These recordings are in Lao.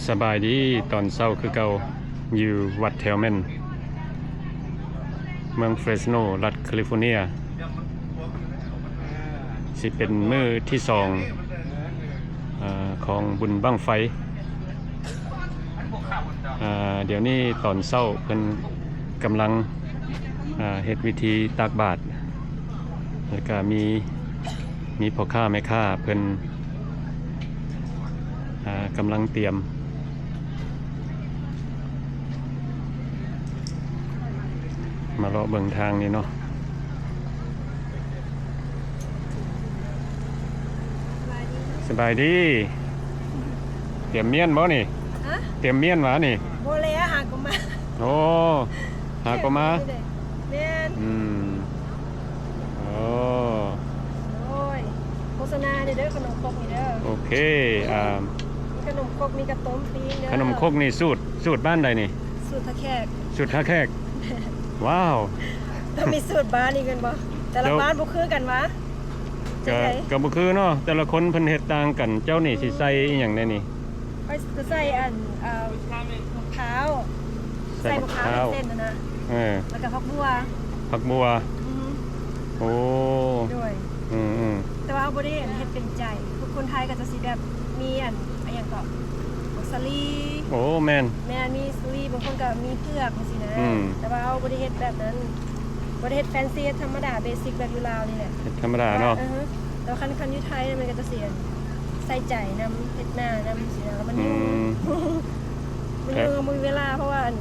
ສະບາຍດີຕອນເຊົ້າຄືເກົ່າ ຢູ່ວັດແທວແມນ ເມືອງເຟຣສໂນ ລັດຄາລິຟໍເນຍ. ຊິເປັນມື້ທີສອງ ອາ ຂອງບຸນບັ້ງໄຟ. ອາ ດຽວນີ້ຕອນເຊົ້າເພິ່ນກຳລັງ ອາ ເຮັດພິທີຕັກບາດ ແລ້ວກະມີ ມີພໍ່ຄ້າແມ່ຄ້າເພິ່ນ ອາ ກຳລັງຕຽມ ມາເລາະເບິ່ງທາງນີ້ເນາະ. ສະບາຍດີ. ຕຽມມ້ຽນບໍ່ນີ້? ຮະ? ຕຽມມ້ຽນຫວານີ້? ບໍ່ແລ້ວ ຫາກໍມາ. ໂອ້ ຫາກໍມາ. ແມ່ນ. ອືມ ໂອ້ ໂອ້ຍ ໂຄສະນາເດີ ເດີ ຂະໜົມຄົກນີ້ເດີ. ໂອເຄ ອາ ມີຂະໜົມຄົກ ມີກະຕົມປີ້ງເດີ. ຂະໜົມຄົກນີ້ສູດ ສູດບ້ານໃດນີ້? ສູດທ່າແຂກ. ສູດທ່າແຂກ. ວ້າວ ຕ້ອງມີສູດບ້ານອີກແມ່ນບໍ່? ແຕ່ລະ ແລ້ວ ບ້ານບໍ່ຄືກັນຫວາ? ກະ ກະບໍ່ຄືເນາະ ແຕ່ລະຄົນເພິ່ນເຮັດຕ່າງກັນ. ເຈົ້ານີ້ຊິໃສ່ອີ່ຫຍັງແດ່ນີ້? ຂ້ອຍຈະໃສ່ອັນ ເອີ ໝາກພ້າວ ໃສ່ໝາກພ້າວ ໃສ່ໝາກພ້າວເປັນເສັ້ນຫັ້ນນະ ເອີ ແລ້ວກະຜັກບົ່ວ ຜັກບົ່ວ. ອື ໂອ້ ໂດຍ ອືມໆ ແຕ່ວ່າເຮົາບໍ່ໄດ້ອັນເຮັດເປັນໃຈ. ຄົນໄທກໍຈະຊິແບບມີອັນ ອັນຫຍັງເກາະ ໝາກສາລີ. ໂອ້ ແມ່ນ ແມ່ນ ມີສາລີ ບາງຄົນກໍມີເຜືອກຈັ່ງຊີ້ນະ. ອືມ ແຕ່ວ່າເຮົາບໍ່ໄດ້ເຮັດແບບນັ້ນ ບໍ່ໄດ້ເຮັດແຟນຊີ ເຮັດທຳມະດາ ເບສິກ ແບບຢູ່ລາວນີ້ແຫຼະ. ເຮັດທຳມະດາເນາະ. ເອີ ແຕ່ວ່າຄັນ ຄັນຢູ່ໄທມັນກໍຈະຊິໃສ່ໃຈນຳ ເຮັດໜ້ານຳຊີ້ນະ ແລ້ວມັນຢູ່ ອືມ ມັນຢູ່ ບໍ່ມີເວລາ ເພາະວ່າອັນ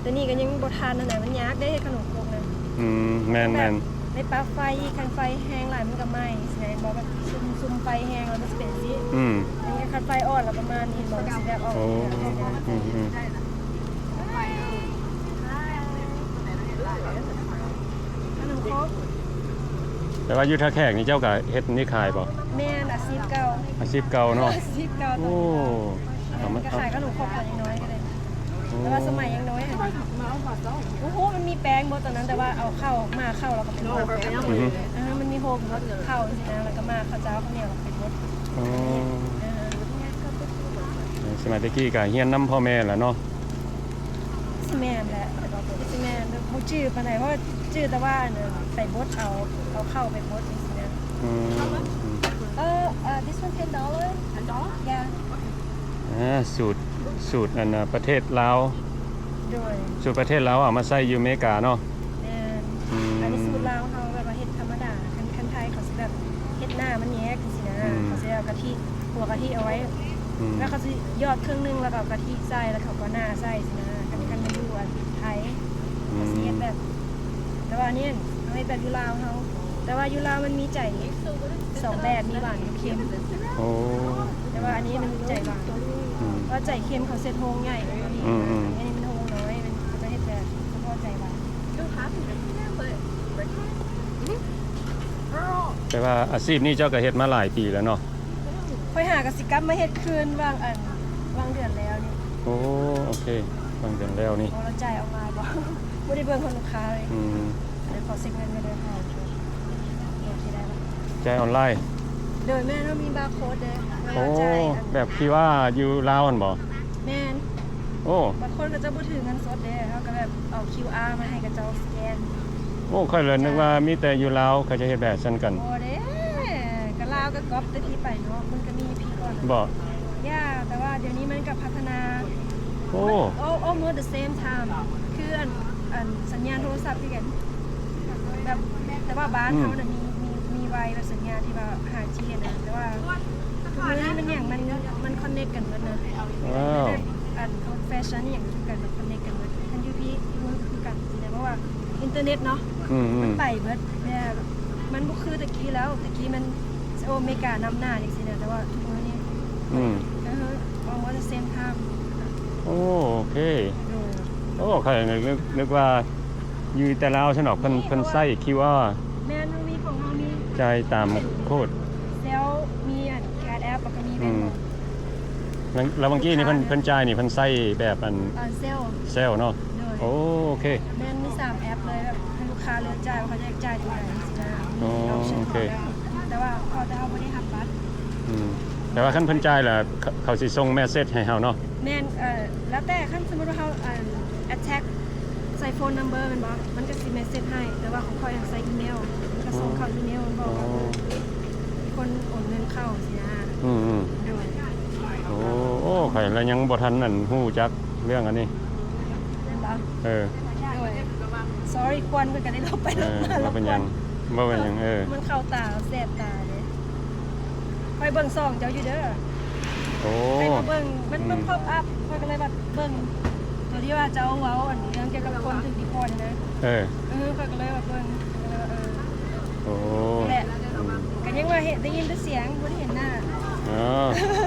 ດຽວນີ້ກໍຍັງບໍ່ທັນຫັ້ນນະ ມັນຍາກເດ້ ເຮັດຂະໜົມຄົກນະ. ອືມ ແມ່ນໆ ແບບໄດ້ປັບໄຟອີກ ຄັນໄຟແຮງຫຼາຍມັນກໍໄໝ້ຊີ້ນະ ເຫັນບໍ່ ແບບສຸມ ສຸມໄຟແຮງແລ້ວມັນຊິເປັນຊີ້. ອືມ ອັນນີ້ຄັນໄຟອ່ອນແລ້ວປະມານນີ້ ມັນຊິແບບອອກ. ໂອ້ ອືມໆ ຂະໜົມຄົກ. ແຕ່ວ່າຢູ່ທ່າແຂກນີ້ເຈົ້າກໍເຮັດນີ້ຂາຍບໍ່? ແມ່ນ ອາຊີບເກົ່າ ອາຊີບເກົ່າເນາະ. ອາຊີບເກົ່າ. ໂອ້ ຕອນນີ້ກໍ ເອົາມາ ກໍຂາຍຂະໜົມຄົກຕອນຍັງນ້ອຍກໍໄດ້. ໂອ້ ແຕ່ວ່າສະໄໝຍັງນ້ອຍຫັ້ນ ໂອ້ໂຫ ມັນມີແປ້ງບໍ່ຕອນນັ້ນ ແຕ່ວ່າເອົາເຂົ້າ ໝ່າເຂົ້າແລ້ວກໍເປັນໝົດ. ອືຮຶ ເອີ ມັນມີໂຮງໝົດເຂົ້າຊີ້ນະ ແລ້ວກໍໝ່າເຂົ້າເຈົ້າເຂົ້າໜຽວແລ້ວກໍເປັນໝົດ. ອໍ ເອີ ສະໄໝແຕ່ກີ້ກໍຮຽນນຳພໍ່ແມ່ແຫຼະເນາະ. ຊິແມ່ນແຫຼະ ຊິແມ່ນ ບໍ່ຈື່ປານໃດ ເພາະຈື່ແຕ່ວ່າອັນນັ້ນ ໄປບົດເອົາ ເອົາເຂົ້າໄປບົດຈັ່ງຊີ້ນະ. ອືມ ເອີ ເອີ this one ten dollar. Ten dollar? Yeah. ອາ ສູດ ສູດອັນນະ ປະເທດລາວ. ໂດຍ ສູດປະເທດລາວເອົາມາໃຊ້ຢູ່ອາເມລິກາເນາະ. ແມ່ນ. ອືມ ອັນນີ້ສູດລາວເຮົາແບບວ່າເຮັດທຳມະດາ ຄັນ ຄັນໄທເຂົາຊິແບບເຮັດໜ້າມັນແຍກຈັ່ງຊີ້ນະ. ອືມ ເຂົາຊິເອົາກະທິ ຂົ້ວກະທິເອົາໄວ້. ອືມ ແລ້ວເຂົາຊິຢອດເຄິ່ງໜຶ່ງ ແລ້ວກໍເອົາກະທິໃສ່ ແລ້ວເຂົາກໍໜ້າໃສ່ຊີ້ນະ. ຄັນ ອືມ ຄັນມັນຢູ່ອັນໄທ ອືມ ເຂົາຊິເຮັດແບບ ແຕ່ວ່າອັນນີ້ເຮົາເຮັດແບບຢູ່ລາວເຮົາ ແຕ່ວ່າຢູ່ລາວມັນມີໃຈສອງແບບ ມີຫວານກັບເຄັມ. ໂອ້ ແຕ່ວ່າອັນນີ້ມັນໃຈຫວານ. ອືມ ເພາະໃຈເຄັມເຂົາເຮັດໂຮງໃຫຍ່. ອືມໆ ອັນນີ້ມັນໂຮງນ້ອຍ ມັນ ເຂົາຈະເຮັດແບບສະເພາະໃຈຫວານ. ແຕ່ວ່າອາຊີບນີ້ເຈົ້າກໍເຮັດມາຫຼາຍປີແລ້ວເນາະ? ຂ້ອຍຫາກໍຊິກັບມາເຮັດຄືນຫວ່າງອັນ ຫວ່າງເດືອນແລ້ວນີ້. ໂອ້ ໂອເຄ ຫວ່າງເດືອນແລ້ວນີ້. ບໍ່ ລາວຈ່າຍອອນລາຍບໍ່? ບໍ່ໄດ້ເບິ່ງຂອງລູກຄ້າເລີຍ. ອືມ ດຽວຂໍເຊັກເງິນກ່ອນເດີ. ໂອເຄ ໂອເຄ ໄດ້ລະ. ຈ່າຍອອນລາຍ? ໂດຍ ແມ່ນ ເຮົາມີບາໂຄດເດ້. ໂອ້ ແບບທີ່ວ່າຢູ່ລາວຫັ້ນບໍ່? ແມ່ນ. ໂອ້ ບາງຄົນເຂົາເຈົ້າບໍ່ຖືເງິນສົດເດ້ ເຮົາກໍແບບເອົາຄິວອາມາໃຫ້ເຂົາເຈົ້າສະແກນ. ໂອ້ ຂ້ອຍລະນຶກວ່າມີແຕ່ຢູ່ລາວເຂົາຈະເຮັດແບບຊັ້ນກັນ. ບໍ່ເດ້ ກໍລາວກໍກັອບແຕ່ພີ້ໄປເນາະ ມັນກໍມີຢູ່ພີ້ກ່ອນ. ບໍ່? ຢ່າ ແຕ່ວ່າດຽວນີ້ມັນກໍພັດທະນາ. ໂອ້ almost the same time ຄືອັນ ອັນສັນຍານໂທລະສັບຄືກັນ ແບບ ແຕ່ວ່າບ້ານເຮົານະ ອືມ ມີ ມີ ມີໄວ ແບບສັນຍານທີ່ວ່າຫ້າຈີນະ ແຕ່ວ່າທຸກມື້ນີ້ມັນຫຍັງ ມັນ ມັນຄອນເນັກກັນໝົດນະ. ວ້າວ ແບບອັນ old fashion ອີ່ຫຍັງຄືກັນ ແບບຄອນເນັກກັນໝົດ. ຄັນຢູ່ພີ້ ຢູ່ເມືອງກໍຄືກັນຊີ້ນະ ເພາະວ່າອິນເຕີເນັດເນາະ ອືມໆ ມັນໄປເບິດ ແບບມັນບໍ່ຄືແຕ່ກີ້ແລ້ວ. ແຕ່ກີ້ມັນ ໂອ ອາເມລິການຳໜ້າຈັ່ງຊີ້ນະ ແຕ່ວ່າທຸກມື້ນີ້ ອືມ ເອີ almost the same time. ໂອ້ ໂອເຄ. ໂດຍ ໂອ້ ຂ້ອຍນຶກ ນຶກວ່າຢູ່ແຕ່ລາວຊັ້ນດອກ ເພິ່ນ ເພິ່ນໃຊ້ຄິວອາ. ແມ່ນ ມັນມີຂອງເຮົາມີ ຈ່າຍຕາມໂຄດ. ແລ້ວມີອັນ Cash App ແລ້ວກໍມີ ອືມ Venmo. ແລ້ວ ແລ້ວເມື່ອກີ້ນີ້ເພິ່ນ ລູກຄ້າ ເພິ່ນຈ່າຍນີ້ເພິ່ນໃຊ້ແບບອັນ ເອີ Zelle Zelle ເນາະ. ໂດຍ ໂອ້ ໂອເຄ ແມ່ນ ມີສາມແອັບເລີຍ ແບບໃຫ້ລູກຄ້າເລືອກຈ່າຍວ່າເຂົາຈະຢາກຈ່າຍຕົວໃດຊີ້ນະ. ອໍ ມີ option ໂອເຄ ໃຫ້ເລືອກ ແຕ່ວ່າ ເພາະແຕ່ເຮົາບໍ່ໄດ້ຮັບບັດ. ອືມ ແຕ່ວ່າຄັນເພິ່ນຈ່າຍລະ ເຂົາ ເຂົາຊິສົ່ງແມັດເຊັດໃຫ້ເຮົາເນາະ. ແມ່ນ ເອີ ແລ້ວແຕ່ ຄັນສົມມຸດວ່າເຮົາ ອັນ ແອັດແທັກໃສ່ໂຟນນຳເບີແມ່ນບໍ່ ມັນກໍຊິແມັດເຊັດໃຫ້ ແຕ່ວ່າຂອງຂ້ອຍຫັ້ນໃສ່ອີເມວ ມັນກໍສົ່ງເຂົ້າອີເມວ ມັນບອກວ່າ ເອີ ມີຄົນໂອນເງິນເຂົ້າຊີ້ນະ. ອືມໆ ໂດຍ ໂອ້ ໂອ້ ຂ້ອຍລະຍັງບໍ່ທັນ ອັນ ຮູ້ຈັກເລື່ອງອັນນີ້ ແມ່ນບໍ່? ເອີ ໂດຍ sorry ຄວັນເພິ່ນກໍໄດ້ລົບໄປລົບມາ ເອີ ບໍ່ເປັນຫຍັງ ບໍ່ເປັນຫຍັງ ເອີ ມັນເຂົ້າຕາ ແສບຕາເດ້. ຂ້ອຍເບິ່ງຊ່ອງເຈົ້າຢູ່ເດີ. ໂອ້ ຂ້ອຍມາເບິ່ງ ມັນ ອືມ ມັນ pop up ຂ້ອຍກໍເລີຍວ່າເບິ່ງ ຕົວທີ່ວ່າເຈົ້າເວົ້າ ອັນ ເລື່ອງກ່ຽວກັບຄົນຖືກ deport ນະ. ເອີ ເອີ ຂ້ອຍກໍເລີຍວ່າເບິ່ງ ກໍເລີຍວ່າ ເອີ ໂອ້ ແຫຼະ ອືມ ກໍຍັງວ່າເຫັນ ໄດ້ຍິນແຕ່ສຽງ ບໍ່ໄດ້ເຫັນໜ້າ. ອໍ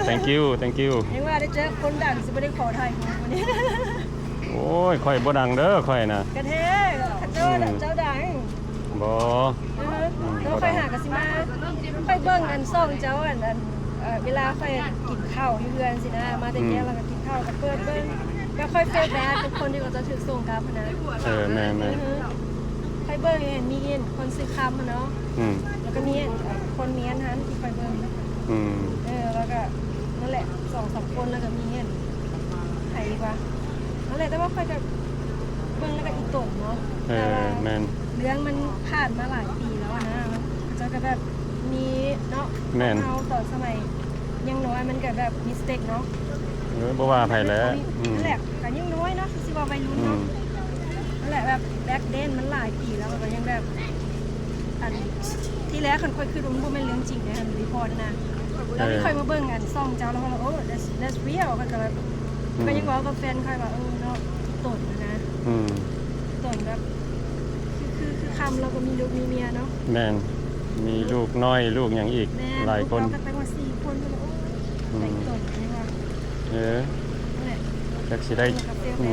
thank you thank you ຍັງວ່າໄດ້ເຈີຄົນດັງ ຊິບໍ່ໄດ້ຂໍຖ່າຍຮູບມື້ນີ້. ໂອ້ຍ ຂ້ອຍບໍ່ດັງເດີ ຂ້ອຍນະ. ກະແທ້ ເຈົ້າ ອືມ ເຈົ້າດັງ. ບໍ່ ເອີ ອືມ ແລ້ວຂ້ອຍຫາກະຊິມາ ຂ້ອຍເບິ່ງອັນຊ່ອງເຈົ້າ ອັນ ອັນ ເອີ ເວລາຂ້ອຍກິນເຂົ້າຢູ່ເຮືອນຊີ້ນະ ມາແຕ່ວຽກ ອືມ ແລ້ວກໍກິນເຂົ້າກໍເປີດເບິ່ງ ແລ້ວຂ້ອຍ feel bad ກັບຄົນທີ່ເຂົາເຈົ້າຖືກສົ່ງກັບຫັ້ນນະ. ເອີ ແມ່ນໆ ຂ້ອຍເບິ່ງເຫັນມີຄົນຊື່ຄຳຫັ້ນເນາະ ອືມ ແລ້ວກໍມີຄົນມຽນຫັ້ນທີ່ຂ້ອຍເບິ່ງ ອືມ ເອີ ແລ້ວກໍນັ້ນແຫຼະ ສອງສາມຄົນ ແລ້ວກໍມີອັນ ໃຜອີກວະ ນັ້ນແຫຼະ ແຕ່ວ່າຂ້ອຍກໍເບິ່ງແລ້ວກໍອີຕົນເນາະ. ເອີ ແມ່ນ ເລື່ອງມັນຜ່ານມາຫຼາຍປີແລ້ວນະ ເຂົາເຈົ້າກໍແບບມີເນາະ ແມ່ນ ເຮົາຕອນສະໄໝຍັງນ້ອຍມັນກໍແບບ mistake ເນາະ. ເອີ ບໍ່ວ່າໃຜແຫຼະ ອືມ ນັ້ນແຫຼະ ກໍຍັງນ້ອຍເນາະ ຄືຊິວ່າໄວລຸ້ນເນາະ ອືມ ນັ້ນແຫຼະ ແບບ back then ມັນຫຼາຍປີແລ້ວ ກໍຍັງແບບ ອັນ ທີແລກຄັນຂ້ອຍຄິດວ່າມັນບໍ່ແມ່ນເລື່ອງຈິງເດ້ ອັນ report ນະ ແລ້ວທີ່ຂ້ອຍມາເບິ່ງອັນຊ່ອງເຈົ້າ ແລ້ວຂ້ອຍວ່າ ໂອ້ that's that's real ຂ້ອຍກໍແບບ ອືມ ຂ້ອຍຍັງເວົ້າກັບແຟນຂ້ອຍວ່າ ເອີ ເນາະ ຕົນນະ ອືມ ຕົນແບບ ຄື ຄື ຄືຄຳ ແລ້ວກໍມີລູກມີເມຍເນາະ. ແມ່ນ ມີລູກນ້ອຍ ລູກຫຍັງອີກ ແມ່ນ ຫຼາຍຄົນ ລູກເຮົາກໍຕັ້ງວ່າສີ່ຄົນ ເພິ່ນວ່າ ໂອ້ຍ ອືມ ແຕ່ງຕົນ ເພິ່ນວ່າ ເອີ ນັ້ນແຫຼະ ຈັກຊິໄດ້ ອື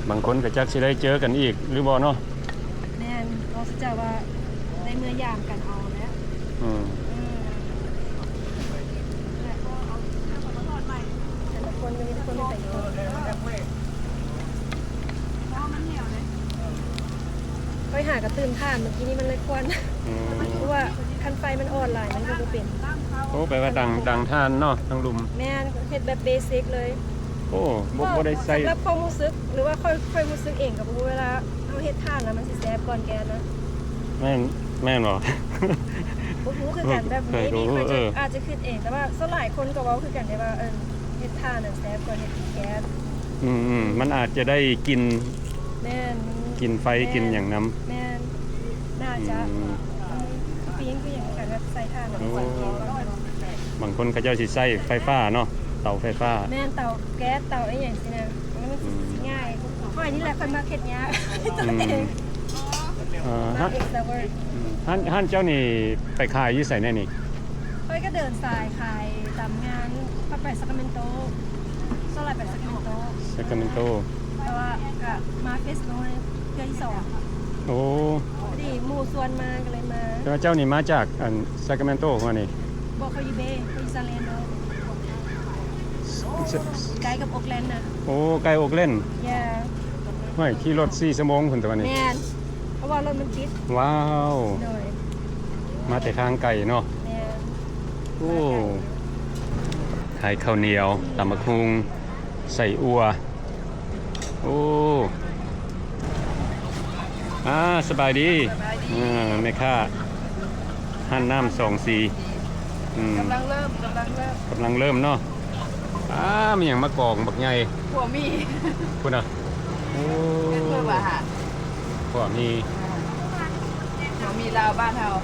ມ ບາງຄົນກໍຈັກຊິໄດ້ເຈີກັນອີກຫຼືບໍ່ເນາະ. ແມ່ນ ເນາະ ຄືຈະວ່າໄດ້ເມືອຢາມກັນເອົາແຫຼະ. ອືມ ເອີ ແຕ່ລະຄົນກໍມີແຕ່ຄົນທີ່ແຕກຕ່າງ. ຂ້ອຍຫາກະຕື່ມຖ່ານ ມື້ກີ້ນີ້ມັນເລີຍຄວັນ. ອືມ ເພາະວ່າຄັນໄຟມັນອ່ອນຫຼາຍມັນກໍບໍ່ເປັນ. ໂອ້ ແປວ່າດັງ ດັງຖ່ານເນາະ ທັງລຸ່ມ. ແມ່ນ ເຮັດແບບເບສິກເລີຍ. ໂອ້ ບໍ່ ບໍ່ ບໍ່ໄດ້ໃສ່ ສຳລັບຄວາມຮູ້ສຶກ ຫຼືວ່າຂ້ອຍ ຂ້ອຍຮູ້ສຶກເອງກໍບໍ່ຮູ້ ເວລາເຮົາເຮັດຖ່ານແລ້ວມັນຊິແຊບກ່ອນແກສນະ. ແມ່ນ ແມ່ນບໍ່? ບໍ່ຮູ້ຄືກັນ ແບບ ເອີ maybe ຂ້ອຍຈະ ເອີ ອາດຈະຄິດເອງ ແຕ່ວ່າສ່ວນຫຼາຍຄົນກໍເວົ້າຄືກັນເດ້ວ່າ ເອີ ເຮັດຖ່ານນັ້ນແຊບກວ່າເຮັດແກສ. ອືມໆ ມັນອາດຈະໄດ້ກິ່ນ ແມ່ນ ກິ່ນໄຟ ແມ່ນ ກິ່ນຫຍັງນຳ. ແມ່ນ ໜ້າຈະ ອືມ ອືມ ປີ້ງຄືຫຍັງ ແບບໃສ່ຖ່ານ ໂອ້ ບາງຄົນເຂົາເຈົ້າຊິໃຊ້ໄຟຟ້າເນາະ ເຕົາໄຟຟ້າ. ແມ່ນ ເຕົາແກສ ເຕົາອີ່ຫຍັງຊີ້ນະ ມັນ ອືມ ຊິງ່າຍ. ຂ້ອຍນີ້ແຫຼະ ຂ້ອຍມັກເຮັດຍາກ ອືມ ຕົວເອງ ເອີ ມາ extrovert. ອືມ ຮ້ານ ຮ້ານເຈົ້ານີ້ໄປຂາຍຢູ່ໃສແດ່ນີ້? ຂ້ອຍກໍເດີນສາຍຂາຍຕາມງານ ຂ້ອຍໄປ Sacramento ສ່ວນຫຼາຍໄປ Sacramento. Sacramento ແຕ່ວ່າກໍມາ Fresno ເທື່ອທີສອງ. ໂອ້ ພໍດີໝູ່ຊວນມາກໍເລີຍມາ. ແຕ່ວ່າເຈົ້ານີ້ມາຈາກອັນ Sacramento ຫັ້ນນີ້? ບໍ່ ຂ້ອຍຢູ່ Bay ຂ້ອຍຢູ່ San Leandro ໃກ້ກັບ Oakland ນະ. ໂອ້ ໃກ້ Oakland. Yeah. ຫ້ວຍ ຂີ່ລົດສີ່ຊົ່ວໂມງພຸ້ນຕົວະນີ້. ແມ່ນ ເພາະວ່າລົດມັນຕິດ. ວ້າວ ໂດຍ ມາແຕ່ທາງໄກເນາະ. ແມ່ນ ໂອ້ ມາໄກ ຂາຍເຂົ້າໜຽວ ຕຳບັກຫຸ່ງ ໄສ້ອົ່ວ. ໂອ້ ອາ ສະບາຍດີ. ສະບາຍດີ. ອາ ແມ່ຄ້າ ຮ້ານນ້ຳສອງສີ. ອືມ ກຳລັງເລີ່ມ ກຳລັງເລີ່ມ ກຳລັງເລີ່ມເນາະ. ອາ ມີຫຍັງມາກອງບັກໃຫຍ່? ພວກມີ ພຸ້ນນະ. ໂອ້ ເພິ່ນວ່າ ພວກມີ ພວກມີລາວບ້ານເຮົາ.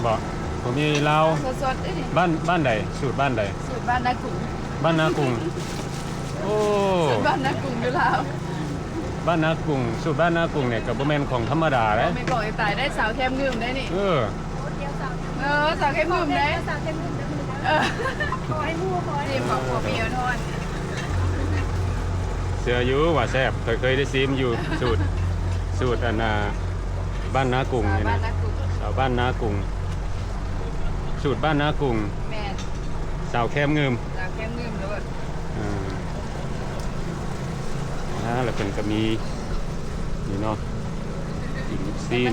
ບໍ່ ພວກມີລາວ ສົດໆເດ້ນີ້. ບ້ານ ບ້ານໃດ? ສູດບ້ານໃດ? ສູດບ້ານນາກຸງ. ບ້ານນາກຸງ. ໂອ້ ສູດບ້ານນາກຸງຢູ່ລາວ. ບ້ານນາກຸງ ສູດບ້ານນາກຸງນີ້ກໍບໍ່ແມ່ນຂອງທຳມະດາເດ້. ບໍ່ແມ່ນຂອງໄອ້ຕາຍໄດ້ ສາວແຄມງື່ມໄດ້ນີ້. ເອີ ເອີ ສາວແຄມງື່ມເດ້ ສາວແຄມງື່ມເດ້. ເອີ ຂໍໃຫ້ໝູ່ ຂໍໃຫ້ ຊີມຂອງຜົວເມຍນອນ. ເຊື່ອຢູ່ວ່າແຊບ ຂ້ອຍເຄີຍໄດ້ຊີມຢູ່ ສູດ ສູດອັນນ່າ ບ້ານນາກຸງນີ້ນະ. ບ້ານນາກຸງ ສາວບ້ານນາກຸງ ສູດບ້ານນາກຸງ. ແມ່ນ ສາວແຄມງື່ມ ສາວແຄມງື່ມໂລດ. ອ່າ ອ່າ ແລ້ວເພິ່ນກໍມີນີ້ເນາະ ກິນລູກຊີ້ນ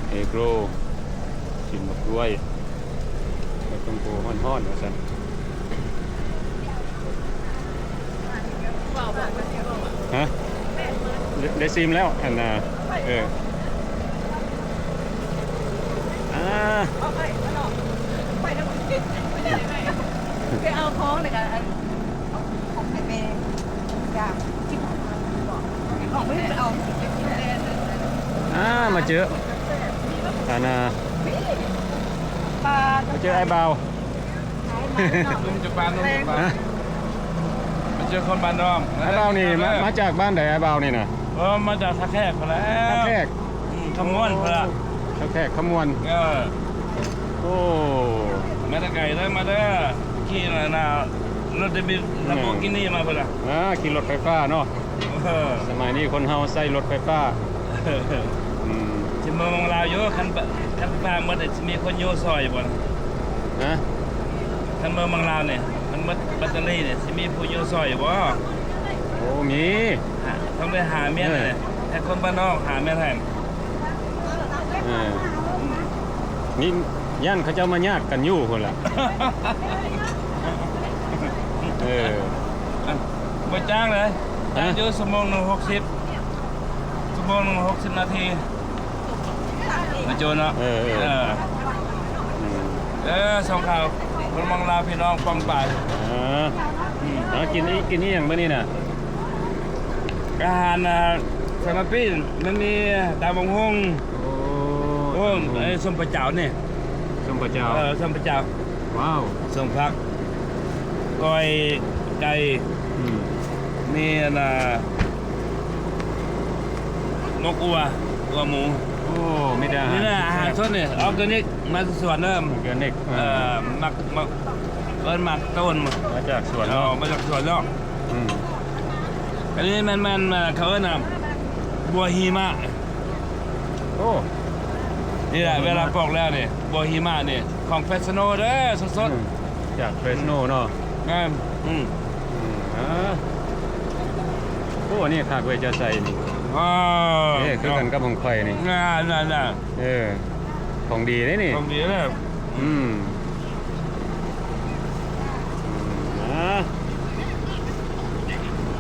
ເອກໂຣ ກິນບັກກ້ວຍ ແລ້ວ ຊົມພູຮ້ອນໆ ວ່າຊັ້ນ. ຮະ? ໄດ້ ໄດ້ຊີມແລ້ວ ອັນນ່າ ເອີ ອ່າ ໄປເອົາຂອງ ແລ້ວກໍອັນ ຂອງໃຫ້ແມ່ ຢາກ ອ່າ ມາເຈີ ອັນນ່າ ມາເຈີອ້າຍບ່າວ ລຸງຈຳປາ ລຸງຈຳປາ ມາເຈີຄົນບ້ານນ້ອງ. ອ້າຍບ່າວນີ້ມາ ມາຈາກບ້ານໃດ? ອ້າຍບ່າວນີ້ນະ ເອີ ມາຈາກທ່າແຂກພຸ້ນແຫຼະ ທ່າແຂກ ອືມ ຄຳມ່ວນພຸ້ນລະ ທ່າແຂກຄຳມ່ວນ. ເອີ ໂອ້ ມາແຕ່ໄກເດີ ມາເດີ ຂີ່ ລະໂບກິນີ ມາພຸ້ນລະ. ອ່າ ຂີ່ລົດໄຟຟ້າເນາະ. ເອີ ສະໄໝນີ້ຄົນເຮົາໃຊ້ລົດໄຟຟ້າ. ອືມ ຊິເມືອເມືອງລາວຢູ່ ຄັນ ຄັນໄຟຟ້າໝົດ ຊິມີຄົນຢູ່ຊ່ອຍຢູ່ບໍ່? ຮະ? ຄັນເມືອເມືອງລາວນີ້ ມັນໝົດແບັດເຕີຣີນີ້ ຊິມີຜູ້ຢູ່ຊ່ອຍຢູ່ບໍ່? ໂອ້ ມີ ຕ້ອງໄດ້ຫາເມຍ ເອີ ໃຫ້ຄົນບ້ານນອກຫາເມຍແທນ. ເອີ ນີ້ຢ້ານເຂົາເຈົ້າມາຍາກກັນຢູ່ພຸ້ນລະ. ເອີ ບໍ່ຈ້າງເລີຍ ຮະ? ຈ້າງຢູ່ຊົ່ວໂມງໜຶ່ງຫົກສິບ ຊົ່ວໂມງໜຶ່ງຫົກສິບນາທີ ມາໂຈນເນາະ. ເອີ ເອີ ເອີ ອືມ ເອີ ສົ່ງຂ່າວຄົນເມືອງລາວ ພີ່ນ້ອງປ້ອງປາຍ. ເອີ ເອົາ ກິນອີ ກິນອີ່ຫຍັງມື້ນີ້ນະ? ອາຫານ ອ່າ ສຳລັບປີ ມັນມີຕຳບັກຫຸ່ງ ໂອ້ ໂອ້ ຕຳບັກຫຸ່ງ ເອີ ສົ້ມປາຈາວນີ້ ສົ້ມປາຈາວ ເອີ ສົ້ມປາຈາວ ວ້າວ ສົ້ມຜັກ ກ້ອຍໄກ່ ອືມ ມີອັນນ່າ ໝົກອົ່ວ ອົ່ວໝູ. ໂອ້ ມີແຕ່ອາຫານ ມີແຕ່ອາຫານສົດນີ້ ອອກແກນິກ ມາຈາກສວນເດີ ອອກແກນິກ ເອີ ໝາກ ໝາກ ເອີ້ນໝາກຕົ້ນ ມາຈາກສວນເນາະ ເອີ ມາຈາກສວນເນາະ. ອືມ ອັນນີ້ແມ່ນ ແມ່ນ ເຂົາເອີ້ນວ່າບົວຫິມະ. ໂອ້ ນີ້ແຫຼະ ເວລາປອກແລ້ວນີ້ ບົວຫິມະນີ້ ຂອງເຟຣສໂນເດີ ສົດໆ ອືມ ຈາກເຟຣສໂນເນາະ. ແມ່ນ ອືມ ອືມ ອ່າ ໂອ້ ອັນນີ້ຄັກເວີຍ ເຈົ້າໃສ່ນີ້ ເອີ ເອີ ຄືກັນກັບຂອງຂ້ອຍນີ້ ນັ້ນໆໆ ເອີ ຂອງດີເດ້ນີ້ ຂອງດີເດ້. ອືມ ອ່າ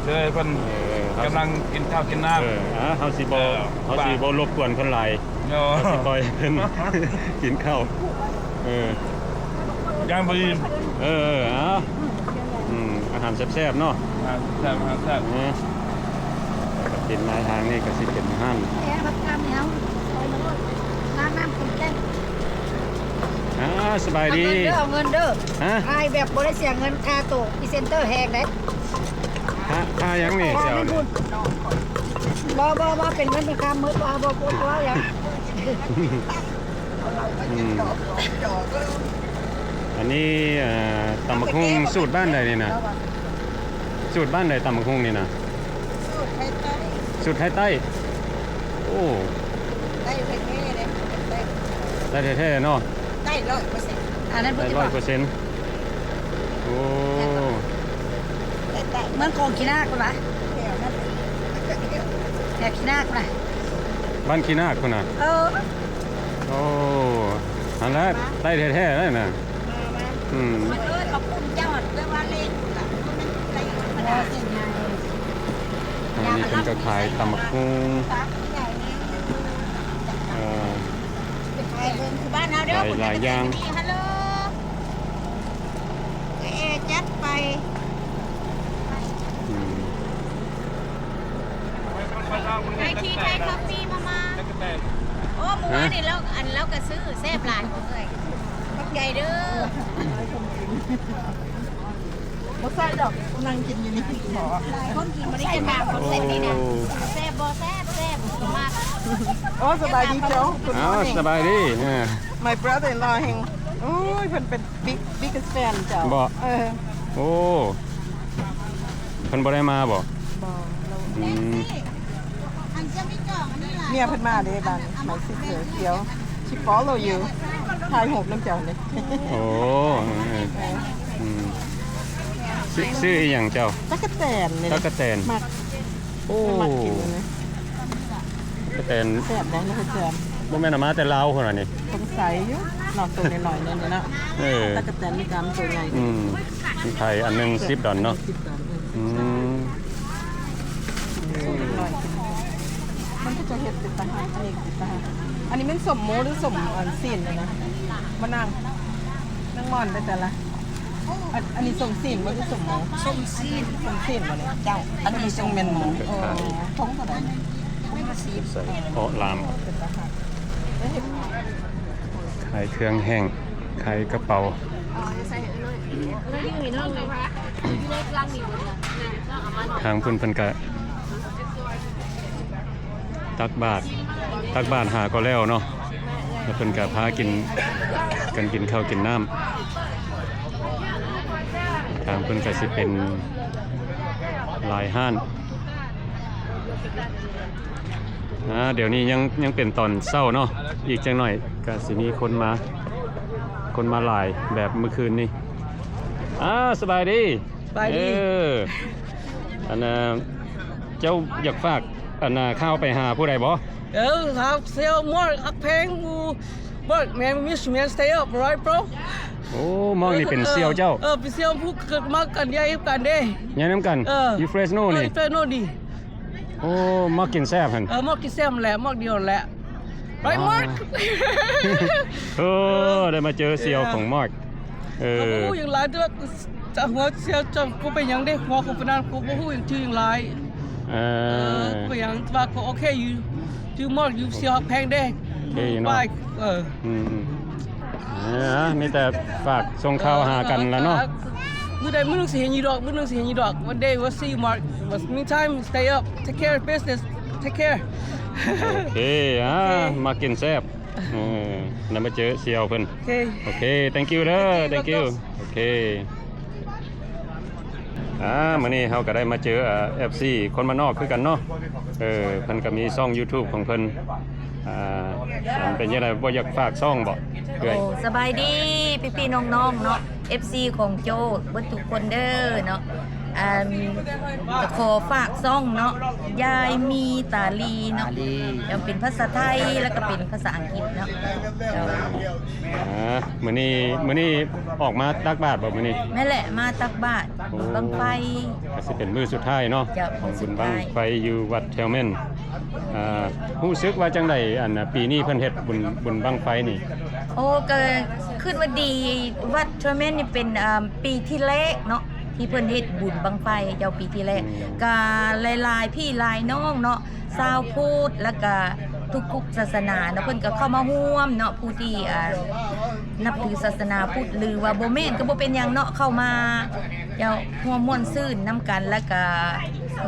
ເຊີນເພິ່ນ ເອີ ກຳລັງກິນເຂົ້າກິນນ້ຳ. ເອີ ອ່າ ເຮົາຊິບໍ່ ເອີ ເຮົາຊິບໍ່ລົບກວນເພິ່ນຫຼາຍ ເນາະ ເຮົາຊິປ່ອຍໃຫ້ເພິ່ນກິນເຂົ້າ. ເອີ ຢ້ານບໍ່ອີ່ມ. ເອີ ເອີ ເອົາ ອືມ ອາຫານແຊບໆເນາະ ອາຫານແຊບ ອາຫານແຊບ. ເອີ ເຫັນມາທາງນີ້ກໍຊິເປັນຮ້ານ ແອ ບັກຄຳເຮົາ ນ້ຳ ນ້ຳ ອ່າ ສະບາຍດີ ເອົາເງິນເດີ ເອົາເງິນເດີ. ຮະ? ຖ່າຍແບບບໍ່ໄດ້ເສຍເງິນຄ່າໂຕ ພຣີເຊັນເຕີແຮງເດ້. ຄ່າ ຄ່າຫຍັງນີ້ ເຈົ້ານີ້? ບໍ່ ບໍ່ ບໍ່ ເປັນເງິນເປັນຄຳໝົດ ບໍ່ ບໍ່ ບໍ່ ບໍ່ຫຍັງ. ອືມ ອັນນີ້ ເອີ ຕຳບັກຫຸ່ງສູດບ້ານໃດນີ້ນະ? ສູດບ້ານໃດຕຳບັກຫຸ່ງນີ້ນະ? ສູດໄທໃຕ້ ສູດໄທໃຕ້. ໂອ້ ໄຕ້ແທ້ໆເດ້ ໄຕ້ ໄຕ້ແທ້ໆເນາະ ໄຕ້ຮ້ອຍເປີເຊັນ. ອັນນັ້ນເພິ່ນຊິບອກ ໄຕ້ຮ້ອຍເປີເຊັນ. ໂອ້ ເມືອງກອງຂີ້ນາກພຸ້ນນະ ແຖວນັ້ນ ແຖວຂີ້ນາກພຸ້ນນະ ບ້ານຂີ້ນາກພຸ້ນນະ. ເອີ ໂອ້ ຫັ້ນແຫຼະ ໄຕ້ແທ້ໆເລີຍນະ. ອືມ ມັນເອີ້ນວ່າກຸ່ມເຈົ້າ ແປວ່າເລນພຸ້ນລະ ມັນເລນທຳມະດາ. ອັນນີ້ເພິ່ນກໍຂາຍຕຳບັກຫຸ່ງ ເອີ ໄປເບິ່ງຄືບ້ານເຮົາເດີ ຂາຍຫຼາຍຢ່າງ. ຮັລໂຫຼ ເອ ຈັດໄປ. ອືມ ໄທທີ ໄທຄອບຟີ ມາ ມາ. ໂອ້ ມື້ວານນີ້ລາວ ອັນ ລາວກໍຊື້ແຊບຫຼາຍ ຂອງເອື້ອຍ ຂອບໃຈເດີ. ບໍ່ໃສ່ດອກ ນັ່ງກິນຢູ່ນີ້. ບໍ່ ຄົນກິນບໍ່ໄດ້ກິນບາບ ຄົນເປັນນີ້ນະ. ໂອ້ ແຊບບໍ່? ແຊບ ແຊບ ມັກ. ໂອ້ ສະບາຍດີເຈົ້າ. ອ້າວ ສະບາຍດີ. My brother-in-law ແຮ່ງ ໂອ້ຍ ເພິ່ນເປັນ big biggest fan ເຈົ້າ. ບໍ່? ເອີ ໂອ້ ເພິ່ນບໍ່ໄດ້ມາບໍ່? ບໍ່. ອືມ ເມຍເພິ່ນມາເດ້ ບ້ານ my sister ດຽວ she follow you ຖ່າຍຮູບນຳເຈົ້າເດ້. ໂອ້ ເອີ ເອີ ອືມ ຊື່ ຊື່ອີ່ຫຍັງເຈົ້າ? ຕັກກະແຕນນີ້. ຕັກກະແຕນ ມັກ. ໂອ້ ມັກກິນນະ ກະແຕນ ແຊບເດ້ ຕັກກະແຕນ. ບໍ່ແມ່ນເອົາມາແຕ່ລາວພຸ້ນຫວານີ້? ສົງໄສຢູ່ເນາະ ໂຕນ້ອຍໆ ນີ້ເນາະ. ເອີ ຕັກກະແຕນອາເມລິກາມັນໂຕໃຫຍ່. ອືມ ມັນຂາຍອັນໜຶ່ງສິບດອນເນາະ. ສິບດອນ. ອືມ ມັນກໍຈະເຮັດເປັນຕາຮັກ ອັນນີ້ເປັນຕາຮັກ. ອັນນີ້ແມ່ນສົ້ມໝູ ຫຼື ສົ້ມອັນຊີ້ນນີ້ນະ? ມານັ່ງ ນັ່ງມ່ອນໄປແຕ່ລະ ອັນ ອັນນີ້ສົ້ມຊີ້ນບໍ່ ຫຼື ສົ້ມໝູ? ສົ້ມຊີ້ນ. ສົ້ມຊີ້ນບໍ່ນີ້? ເຈົ້າ ອັນນີ້ສົ້ມແມ່ນໝູ. ເອີ ຖົງເທົ່າໃດ? ຖົງລະສິບ. ເອາະລາມ ຂາຍເຄື່ອງແຫ້ງ ຂາຍກະເປົາ. ທາງພຸ້ນເພິ່ນກະ ຕັກບາດ ຕັກບາດຫາກໍແລ້ວເນາະ ແລ້ວເພິ່ນກະພາກິນ ກັນກິນເຂົ້າກິນນ້ຳ. ທາງເພິ່ນກະຊິເປັນຫຼາຍຮ້ານ. ອາ ດຽວນີ້ຍັງ ຍັງເປັນຕອນເຊົ້າເນາະ ອີກຈັກໜ້ອຍກະຊິມີຄົນມາ ຄົນມາຫຼາຍແບບມື້ຄືນນີ້. ອາ ສະບາຍດີ. ສະບາຍດີ. ເອີ ອັນ ເຈົ້າຢາກຝາກ ອັນ ຂ່າວໄປຫາຜູ້ໃດບໍ່? ເອີ ຫາເຊວມອດຮັກແພງຢູ່ ມອດແມນມິສແມນ stay up right bro. ໂອ້ ມອດນີ້ເປັນ ເອີ ເຊວເຈົ້າ. ເອີ ເປັນເຊວຜູ້ເກີດມາກັນ ໃຫຍ່ນຳກັນເດ້ ໃຫຍ່ນຳກັນ. ເອີ ຢູ່ເຟຣສໂນນີ້ ເອີ ເຟຣສໂນນີ້. ໂອ້ ມອດກິນແຊບຫັ້ນ. ເອີ ມອດກິນແຊບແຫຼະ ມອດດຽວແຫຼະ. ໄປມາກ. ໂອ້ ໄດ້ມາເຈີສ່ຽວຂອງມາກ. ເອີ ເອີ ກໍບໍ່ຮູ້ຫຍັງຫຼາຍ ແຕ່ວ່າຈະຫົວສ່ຽວເຈົ້າ ກູເປັນຫຍັງເດ້ ຫົວກູເປັນນັ້ນ ກູບໍ່ຮູ້ຫຍັງ ຈື່ຫຍັງຫຼາຍ. ເອີ ເອີ ເປັນຫຍັງ ແຕ່ວ່າກໍໂອເຄຢູ່ ຈື່ມາກຢູ່ສ່ຽວແພງເດ້. ໂອເຄເນາະ ໄປ. ເອີ ອືມໆ ເອີ ມີແຕ່ຝາກສົ່ງຂ່າວຫາກັນລະເນາະ. ເອີ ຝາກ ມື້ໃດມື້ໜຶ່ງຊິເຫັນຢູ່ດອກ ມື້ໜຶ່ງຊິເຫັນຢູ່ດອກ. One day we'll see you, Mark. But meantime, stay up. Take care of business. Take care. ໂອເຄ ອາ ໂອເຄ ມາກິນແຊບ. ເອີ ໄດ້ມາເຈີສ່ຽວເພິ່ນ. ໂອເຄ ໂອເຄ thank you ເດີ thank you. ໂອເຄ ອາ ມື້ນີ້ເຮົາກໍໄດ້ມາເຈີ ເອີ ເອັຟຊີ ຄົນບ້ານນອກຄືກັນເນາະ. ເອີ ເພິ່ນກໍມີຊ່ອງ YouTube ຂອງເພິ່ນ. ອາ ເປັນຈັ່ງໃດ ບໍ່ຢາກຝາກຊ່ອງບໍ່ເອື້ອຍ? ໂອ້ ສະບາຍດີພີ່ໆນ້ອງໆເນາະ ເອັຟຊີຂອງໂຈ້ເບິດທຸກຄົນເດີເນາະ. ອັນ ກໍຂໍຝາກຊ່ອງເນາະ ຍາຍມີຕາລີເນາະ ຕາລີ ເປັນພາສາໄທ ແລ້ວກໍເປັນພາສາອັງກິດເນາະ. ເຈົ້າ ອາ ມື້ນີ້ ມື້ນີ້ອອກມາຕັກບາດບໍ່ມື້ນີ້? ແມ່ນແຫຼະ ມາຕັກບາດ ໂອ້ ບຸນບັ້ງໄຟ ກໍຊິເປັນມື້ສຸດທ້າຍເນາະ. ເຈົ້າ ຂອງບຸນບັ້ງໄຟຢູ່ວັດແທວແມ່ນ. ອາ ຮູ້ສຶກວ່າຈັ່ງໃດ ອັນ ປີນີ້ເພິ່ນເຮັດບຸນ ບຸນບັ້ງໄຟນີ້? ໂອ້ ກໍຄິດວ່າດີ ວັດແທວແມ່ນນີ້ເປັນ ອາ ປີທີແລກເນາະ ທີ່ເພິ່ນເຮັດບຸນບັ້ງໄຟ ເຈົ້າ ປີທີແລກ. ອືມ ກໍຫຼາຍໆພີ່ຫຼາຍນ້ອງເນາະ ຊາວພຸດ ແລ້ວກໍທຸກໆສາສະໜາເນາະ ເພິ່ນກໍເຂົ້າມາຮ່ວມເນາະ ຜູ້ທີ່ ອາ ນັບຖືສາສະໜາພຸດ ຫຼືວ່າບໍ່ແມ່ນກໍບໍ່ເປັນຫຍັງເນາະ ເຂົ້າມາ ເຈົ້າ ຮ່ວມມ່ວນຊື່ນນຳກັນ ແລ້ວກໍ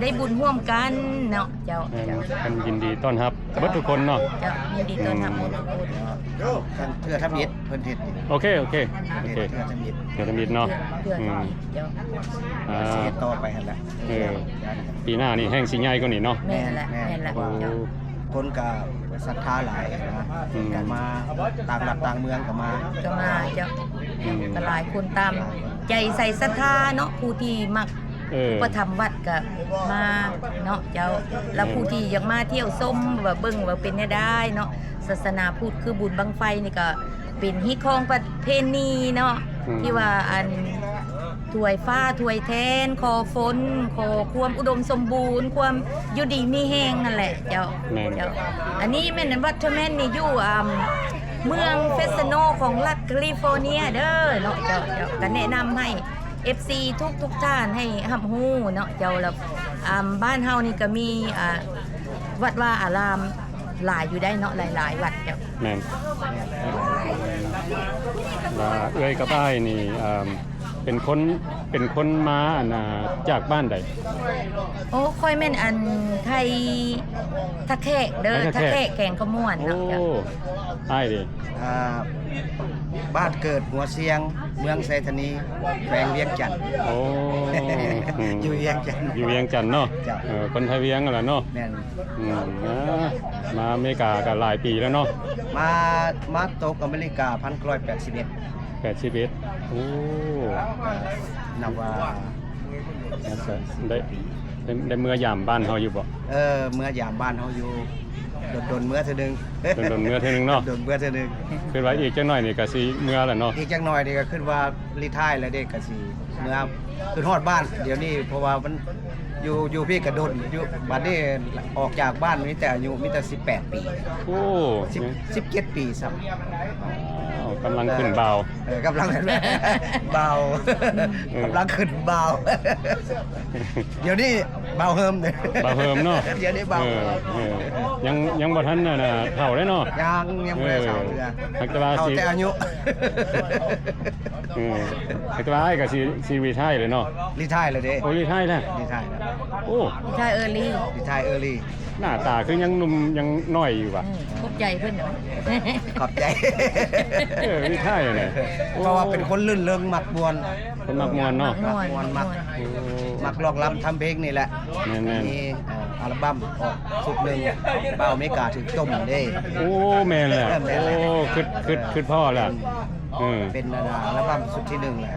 ໄດ້ບຸນຮ່ວມກັນເນາະ. ເຈົ້າ ແມ່ນ ເຈົ້າ ເພິ່ນຍິນດີຕ້ອນຮັບເບິດທຸກຄົນເນາະ. ເຈົ້າ ຍິນດີຕ້ອນຮັບເບິດທຸກຄົນ. ອືມ ເທື່ອທຳອິດເພິ່ນເຮັດ. ໂອເຄ ໂອເຄ ໂອເຄ ເທື່ອທຳອິດ ເທື່ອທຳອິດເນາະ. ເທື່ອ ເທື່ອທຳອິດ. ອືມ ເຈົ້າ ອາ ຊິເຮັດຕໍ່ໄປຫັ້ນແຫຼະ. ເອີ ປີໜ້ານີ້ແຮ່ງຊິໃຫຍ່ກວ່ານີ້ເນາະ. ແມ່ນແຫຼະ ແມ່ນແຫຼະ. ໂອ້ ເຈົ້າ ຄົນກໍສັດທາຫຼາຍນະ. ອືມ ກໍມາຕ່າງລັດຕ່າງເມືອງກໍມາ ກໍມາ. ເຈົ້າ ອືມ ກໍຫຼາຍຄົນຕາມໃຈໃສ່ສັດທາເນາະ ຜູ້ທີ່ມັກ ເອີ ອຸປະຖຳວັດກໍມາເນາະ. ເຈົ້າ ແລ້ວຜູ້ທີ່ຢາກມາທ່ຽວຊົມວ່າເບິ່ງວ່າເປັນແນວໃດເນາະ ສາສະໜາພຸດ ຄືບຸນບັ້ງໄຟນີ້ກໍເປັນຮີດຄອງປະເພນີເນາະ. ອືມ ທີ່ວ່າອັນ ຖວາຍຟ້າຖວາຍແທນ ຂໍຝົນ ຂໍຄວາມອຸດົມສົມບູນ ຄວາມຢູ່ດີມີແຮງຫັ້ນແຫຼະເຈົ້າ. ແມ່ນ ເຈົ້າ ອັນນີ້ແມ່ນວັດເທີແມນນີ້ຢູ່ ອາ ເມືອງເຟຣສໂນຂອງລັດຄາລີຟໍເນຍເດີເນາະ. ເຈົ້າ ເຈົ້າ ກໍແນະນຳໃຫ້ເອັຟຊີທຸກໆທ່ານໃຫ້ຮັບຮູ້ເນາະເຈົ້າ. ແລ້ວ ອາ ບ້ານເຮົານີ້ກໍມີ ອາ ວັດວາອາຣາມ ຫຼາຍຢູ່ໄດ໋ເນາະ ຫຼາຍໆວັດເຈົ້າ. ແມ່ນ ວ່າເອື້ອຍກັບອ້າຍນີ້ ເອີ່ມ ເປັນຄົນ ເປັນຄົນມາ ອັນນ່າ ຈາກບ້ານໃດ? ໂອ້ ຂ້ອຍແມ່ນອັນໄທທ່າແຂກເດີ ໄທທ່າແຂກ ທ່າແຂກແຂວງຄຳມ່ວນເນາະ. ໂອ້ ເຈົ້າ ອ້າຍເດ? ອ່າ ບ້ານເກີດຫົວຊຽງ ເມືອງໄຊທານີ ແຂວງວຽງຈັນ. ໂອ້ ອືມ ຢູ່ວຽງຈັນ ຢູ່ວຽງຈັນເນາະ. ເຈົ້າ ເອີ ຄົນໄທວຽງຫັ້ນລະເນາະ. ແມ່ນ. ອືມ ອ່າ ມາອາເມລິກາກໍຫຼາຍປີແລ້ວເນາະ? ມາ ມາຕົກອາເມລິກາພັນເກົ້າຮ້ອຍແປດສິບເອັດ. ແປດສິບເອັດ ໂອ້ ນັບວ່າ ໄດ້ ໄດ້ ໄດ້ເມືອຢາມບ້ານເຮົາຢູ່ບໍ່? ເອີ ເມືອຢາມບ້ານເຮົາຢູ່. ດົນໆເມືອເທື່ອໜຶ່ງ ດົນໆເມືອເທື່ອໜຶ່ງເນາະ ດົນເມືອເທື່ອໜຶ່ງ. ຄິດວ່າອີກຈັກໜ້ອຍນີ້ກໍຊິເມືອແລ້ວເນາະ ອີກຈັກໜ້ອຍນີ້ກໍຄິດວ່າ retire ແລ້ວເດ້ ກໍຊິເມືອ ຄືຮອດບ້ານດຽວນີ້ ເພາະວ່າມັນຢູ່ ຢູ່ພີ້ກໍດົນຢູ່ ບັດນີ້ອອກຈາກບ້ານມີແຕ່ອາຍຸມີແຕ່ສິບແປດປີ. ໂອ້ ສິບ ສິບເຈັດປີຊ້ຳ. ອ້າວ ກຳລັງຂຶ້ນບ່າວ ເອີ ກຳລັງ ບ່າວ ເອີ ກຳລັງຂຶ້ນບ່າວ. ດຽວນີ້ບ່າວເຮີມ ບ່າວເຮີມເນາະ ດຽວນີ້ບ່າວ ເອີ ເອີ ຍັງ ຍັງບໍ່ທັນ ອັນນ່າ ເຖົ້າເດ້ເນາະ ຍັງ ຍັງບໍ່ໄດ້ເຖົ້າເທື່ອ ເອີ ຫາກແຕ່ວ່າ ເຖົ້າແຕ່ອາຍຸ ເອີ ຫາກແຕ່ວ່າອ້າຍກໍຊິ ຊິ retire ເລີຍເນາະ retire ແລ້ວເດ້. ໂອ້ retire ແລ້ວ retire ແລ້ວ ໂອ້ retire early retire early. ໜ້າຕາຄືຍັງໜຸ່ມຍັງນ້ອຍຢູ່ຫວາ? ອືມ ຂອບໃຈເພິ່ນ ຂອບໃຈ ເອີ retire ແຫຼະ ເພາະວ່າເປັນຄົນລື່ນເລີງ ມັກມ່ວນ ຄົນມັກມ່ວນເນາະ ມັກມ່ວນ ມັກ ມັກຮ້ອງລຳທຳເພງນີ້ແຫຼະ. ແມ່ນໆ ມີ ເອີ ອັລບັມອອກຊຸດໜຶ່ງ ບ່າວອາເມລິກາຖືກຕົ້ມເດ້. ໂອ້ ແມ່ນແຫຼະ ແມ່ນແຫຼະ ໂອ້ ຄຶດ ຄຶດ ຄຶດພໍ້ແຫຼະ ເປັນ ເອີ ເປັນອັນ ອັລບັມຊຸດທີໜຶ່ງແຫຼະ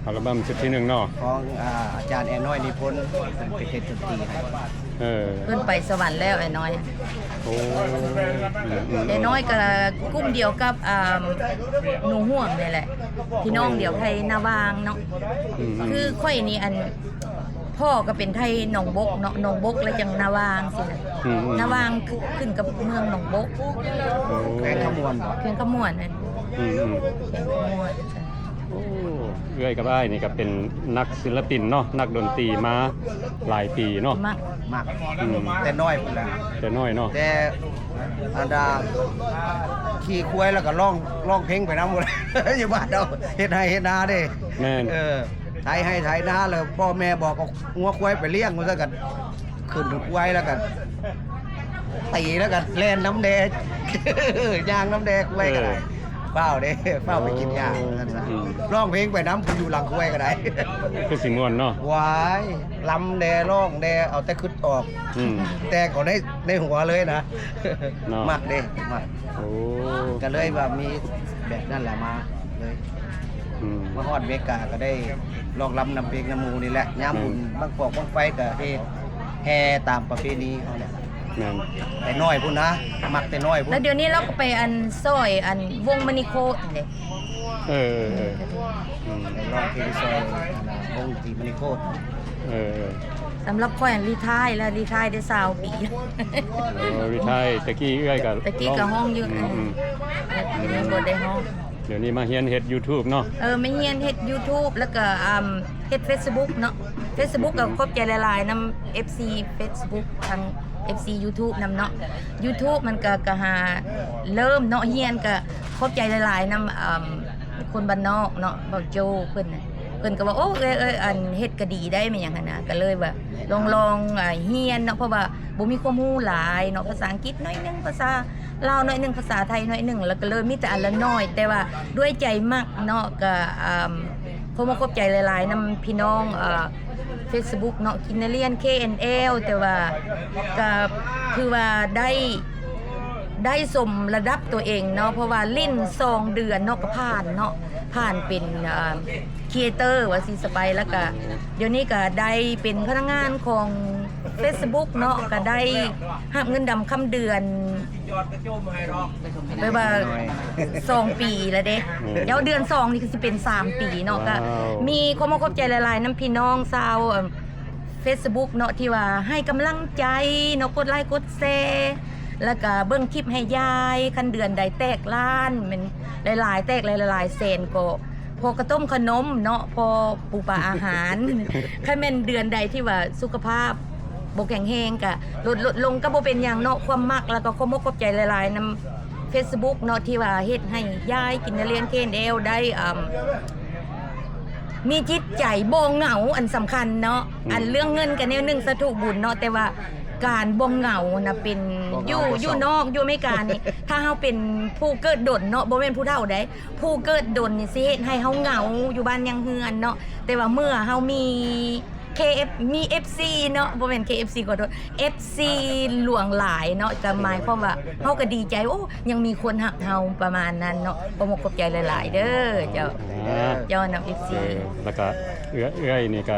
ອັລບັມຊຸດທີໜຶ່ງເນາະ ຂອງ ອາ ອາຈານແອນ້ອຍນິພົນ ເພິ່ນໄປເຮັດດົນຕີໃຫ້. ເອີ ເພິ່ນໄປສະຫວັນແລ້ວ ອ້າຍນ້ອຍ. ໂອ້ ອືມໆໆ ອ້າຍນ້ອຍກໍກຸ່ມດຽວກັບ ອາ ໜູຫ່ວງນີ້ແຫຼະ ພີ່ນ້ອງດຽວໄທນາຫວ່າງເນາະ. ອືມໆ ຄືຂ້ອຍນີ້ ອັນ ພໍ່ກໍເປັນໄທໜອງບົກເນາະ ໜອງບົກແລ້ວຈັ່ງນາຫວ່າງຊີ້ນະ. ອືມໆ ນາຫວ່າງ ຂຶ້ນກັບເມືອງໜອງບົກ ໂອ້ ແຂວງຄຳມ່ວນ ແຂວງຄຳມ່ວນ ອືມໆ ແຂວງຄຳມ່ວນ. ໂອ້ ເອື້ອຍກັບອ້າຍນີ້ກໍເປັນນັກສິນລະປິນເນາະ ນັກດົນຕີມາຫຼາຍປີເນາະ. ມັກ ມັກ ອືມ ແຕ່ນ້ອຍພຸ້ນແຫຼະ ແຕ່ນ້ອຍເນາະ ແຕ່ອັນດາ ຂີ່ຄວາຍແລ້ວກໍຮ້ອງ ຮ້ອງເພງໄປນຳ ຢູ່ບ້ານເຮົາ ເຮັດໄຮ່ເຮັດນາເດ້. ແມ່ນ ເອີ ໄຖໄຮ່ໄຖນາ ແລ້ວພໍ່ແມ່ບອກເອົາງົວຄວາຍໄປລ້ຽງ ວ່າຊັ້ນ ກໍຂຶ້ນຄວາຍແລ້ວກໍ ຕີແລ້ວກໍແລ່ນນຳແດ່ ຍ່າງນຳແດ່ ຄວາຍກໍໄດ້. ເອີ ຟ້າວເດ້ ຟ້າວໄປກິນຫຍ້າ ໂອ້ ວ່າຊັ້ນຊະ ອືມ ຮ້ອງເພງໄປນຳ ຜູ້ຢູ່ຫຼັງຄວາຍກໍໄດ້ ຄືຊິມ່ວນເນາະ. ວ້າຍ ລຳແດ່ ຮ້ອງແດ່ ເອົາແຕ່ຄຶດອອກ ອືມ ແຕ່ງເອົາໃນ ໃນຫົວເລີຍນະ ເນາະ ມັກເດ້ ມັກ. ໂອ້ ກໍເລີຍວ່າມີແບບນັ້ນແຫຼະມາເລີຍ ອືມ ມາຮອດເມກາກໍໄດ້ຮ້ອງລຳນຳເພງນຳໝູ່ນີ້ແຫຼະ. ຍາມບຸນ ແມ່ນ ບັ້ງປອກບັ້ງໄຟກໍເຮັດແຫ່ຕາມປະເພນີເຮົາແຫຼະ. ແມ່ນ ແຕ່ນ້ອຍພຸ້ນນະ ມັກແຕ່ນ້ອຍພຸ້ນ. ແລ້ວດຽວນີ້ລາວກໍໄປ ອັນ ຊ່ອຍ ອັນ ວົງມະນີໂຄດເດ້. ເອີ ເອີ ເອີ ອືມ ໄປຮ້ອງເພງຊ່ອຍ ອັນ ວົງຕີມະນີໂຄດ. ເອີ ເອີ ສຳລັບຂ້ອຍ retire ແລ້ວ retire ໄດ້ຊາວປີ. ໂອ້ retire ແຕ່ກີ້ເອື້ອຍກໍ ແຕ່ກີ້ກໍຮ້ອງຢູ່ ອືມ ອືມ ດຽວນີ້ບໍ່ໄດ້ຮ້ອງ. ດຽວນີ້ມາຮຽນເຮັດ YouTube ເນາະ. ເອີ ມາຮຽນເຮັດ YouTube ແລ້ວກໍ ອາ ເຮັດ Facebook ເນາະ. Facebook ກໍຂອບໃຈຫຼາຍໆນຳ ເອັຟຊີ Facebook ທັງ ເອັຟຊີ YouTube ນຳເນາະ. YouTube ມັນກໍ ກໍຫາເລີ່ມເນາະ ຮຽນ ກໍຂອບໃຈຫຼາຍໆນຳ ອາ ຄົນບ້ານນອກເນາະ ເບົາໂຈ້ເພິ່ນນະ. ເພິ່ນກໍວ່າ ໂອ້ ເອີຍ ເອີຍ ອັນເຮັດກໍດີໄດ໋ ແມ່ນຫຍັງຫັ້ນນະ. ກໍເລີຍວ່າລອງ ລອງ ອາ ຮຽນເນາະ ເພາະວ່າບໍ່ມີຄວາມຮູ້ຫຼາຍເນາະ ພາສາອັງກິດໜ້ອຍໜຶ່ງ ພາສາລາວໜ້ອຍໜຶ່ງ ພາສາໄທໜ້ອຍໜຶ່ງ ແລ້ວກໍເລີຍມີແຕ່ອັນລະໜ້ອຍ ແຕ່ວ່າດ້ວຍໃຈມັກເນາະ. ກໍ ອາ ຂໍຂອບໃຈຫຼາຍໆນຳພີ່ນ້ອງ ເອີ Facebook ເນາະ ກິນນາລຽນ KNL ແຕ່ວ່າກໍຄືວ່າໄດ້ ໄດ້ສົມລະດັບຕົວເອງເນາະ ເພາະວ່າຫຼິ້ນສອງເດືອນເນາະ ກໍຜ່ານເນາະ ຜ່ານເປັນ ເອີ creator ວ່າຊີ້ຊະໄປ. ແລ້ວກໍດຽວນີ້ກໍໄດ້ເປັນພະນັກງານຂອງ Facebook ເນາະ ກໍໄດ້ຮັບເງິນດຳຄຳເດືອນ ແບບວ່າສອງປີແລ້ວເດ້. ອືມ ດຽວເດືອນສອງນີ້ຄືຊິເປັນສາມປີເນາະ. ກໍ ວ້າວ ມີຄວາມຂອບໃຈຫຼາຍໆນຳພີ່ນ້ອງຊາວ ເອີ Facebook ເນາະ ທີ່ວ່າໃຫ້ກຳລັງໃຈເນາະ ກົດໄລກົດແຊ ແລ້ວກະເບິ່ງຄລິບໃຫ້ຍາຍ. ຄັນເດືອນໃດແຕກລ້ານ ແມ່ນຫຼາຍໆ ແຕກຫຼາຍໆແສນ ກໍພໍກະຕົ້ມຂະໜົມເນາະ ພໍປູປາອາຫານ. ຄັນແມ່ນເດືອນໃດທີ່ວ່າສຸຂະພາບບໍ່ແຂງແຮງ ກະລົດ ລົດລົງກໍບໍ່ເປັນຫຍັງເນາະ. ຄວາມມັກ ແລ້ວກໍຄວາມຂອບໃຈຫຼາຍໆນຳ Facebook ເນາະ ທີ່ວ່າເຮັດໃຫ້ຍາຍກິນນາລຽນ KNL ໄດ້ ອາ ມີຈິດໃຈບໍ່ເຫງົາ ອັນສຳຄັນເນາະ. ອືມ ອັນເລື່ອງເງິນກໍແນວໜຶ່ງ ສາທຸບຸນເນາະ ແຕ່ວ່າການບໍ່ເຫງົານະ ເປັນ ບໍ່ເຫງົາ ຢູ່ ບໍ່ເສົ້າ ຢູ່ນອກ ຢູ່ອາເມລິການີ້ ຖ້າເຮົາເປັນຜູ້ເກີດດົນເນາະ ບໍ່ແມ່ນຜູ້ເຖົ້າໃດ ຜູ້ເກີດດົນນີ້ຊິເຮັດໃຫ້ເຮົາເຫງົາຢູ່ບ້ານຍັງເຮືອນເນາະ. ແຕ່ວ່າເມື່ອເຮົາມີ KF ມີ FC ເນາະ ບໍ່ແມ່ນ KFC ຂໍໂທດ FC ຫຼວງຫຼາຍເນາະ ກໍໝາຍຄວາມວ່າເຮົາກໍດີໃຈ ໂອ້ ຍັງມີຄົນຮັກເຮົາ ປະມານນັ້ນເນາະ. ຂໍຂອບໃຈຫຼາຍໆເດີເຈົ້າ ອ່າ ເຈົ້ານຳ FC ເອີ ແລ້ວກໍເອື້ອຍ ເອື້ອຍນີ້ກໍ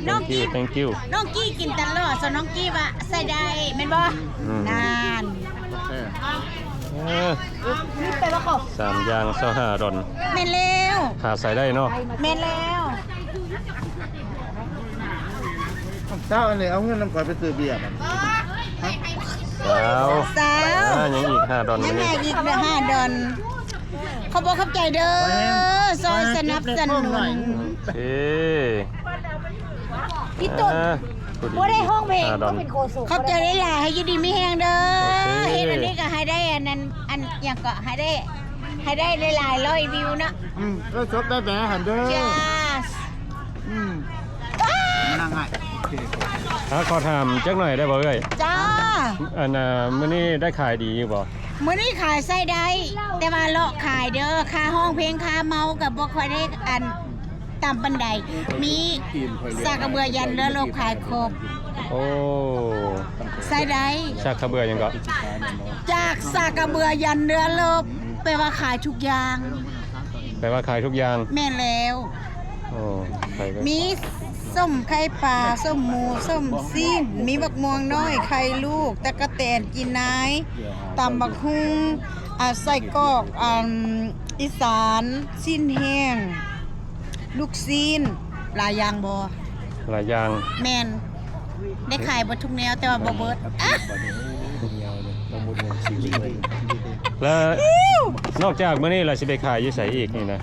Thank you, thank you. ນ້ອງກີ້ກິນຕະຫຼອດ ສ່ວນນ້ອງກີ້ວ່າໃຊ້ໄດ້ແມ່ນບໍ່? ອືມ ນັ້ນ ເອີ ສາມຢ່າງຊາວຫ້າດອນ ແມ່ນແລ້ວ ຖ້າໃຊ້ໄດ້ເນາະ ແມ່ນແລ້ວ. ເຊົ້າອັນນີ້ເອົາເງິນນຳຂ້ອຍໄປຊື້ເບຍ ຊາວ ຊາວ ອ່າ ຍັງອີກຫ້າດອນ ຍັງອີກຫ້າດອນ. ຂອບອົກຂອບໃຈເດີ ຊ່ອຍສະໜັບສະໜູນ. ເອີ ພີ່ຕຸນ ອ່າ ບໍ່ໄດ້ຮ້ອງເພງ ບໍ່ເປັນໂຄສົກ. ຂອບໃຈຫຼາຍໆ ໃຫ້ຢູ່ດີມີແຮງເດີ. ໂອເຄ ເຮັດອັນນີ້ກໍໃຫ້ໄດ້ອັນນັ້ນ ອັນຫຍັງກໍໃຫ້ໄດ້ ໃຫ້ໄດ້ຫຼາຍໆຮ້ອຍວິວເນາະ. ອືມ ເອີ ຈົບໄດ້ແບຫັ້ນເດີ. ຈ້າ ອືມ ນັ່ງໃຫ້ ອ່າ ຂໍຖາມຈັກໜ້ອຍໄດ້ບໍ່ເອື້ອຍ? ຈ້າ ອັນ ອ່າ ມື້ນີ້ໄດ້ຂາຍດີຢູ່ບໍ່? ມື້ນີ້ຂາຍໃຊ້ໄດ້ ແຕ່ວ່າເລາະຂາຍເດີ ຄ່າຮ້ອງເພງ ຄ່າເມົາກໍບໍ່ຄ່ອຍໄດ້ອັນ ຕ່ຳປານໃດ. ມີສາກກະເບືອ ຢັນ ເຮືອລົບ ຂາຍຄົບ. ໂອ້ ໃຊ້ໄດ້. ສາກກະເບືອຫຍັງເກາະ? ຈາກສາກກະເບືອ ຢັນ ເຮືອລົບ ແປວ່າຂາຍທຸກຢ່າງ. ແປວ່າຂາຍທຸກຢ່າງ. ແມ່ນແລ້ວ. ໂອ້ ມີສົ້ມໄຂ່ປາ ສົ້ມໝູ ສົ້ມຊີ້ນ ມີບັກມ່ວງນ້ອຍ ໄຂ່ລູກ ຕະກະແຕນ ຈີນາຍ ຕຳບັກຫຸ່ງ ອ່າ ໄສ້ກອກ ອັນ ອີສານ ຊີ້ນແຫ້ງ ລູກຊີ້ນ ຫຼາຍຢ່າງບໍ່? ຫຼາຍຢ່າງ. ແມ່ນ ໄດ້ຂາຍເບິດທຸກແນວ ແຕ່ວ່າບໍ່ເບິດ. ແລ້ວນອກຈາກມື້ນີ້ລະຊິໄປຂາຍຢູ່ໃສອີກນີ້ນະ?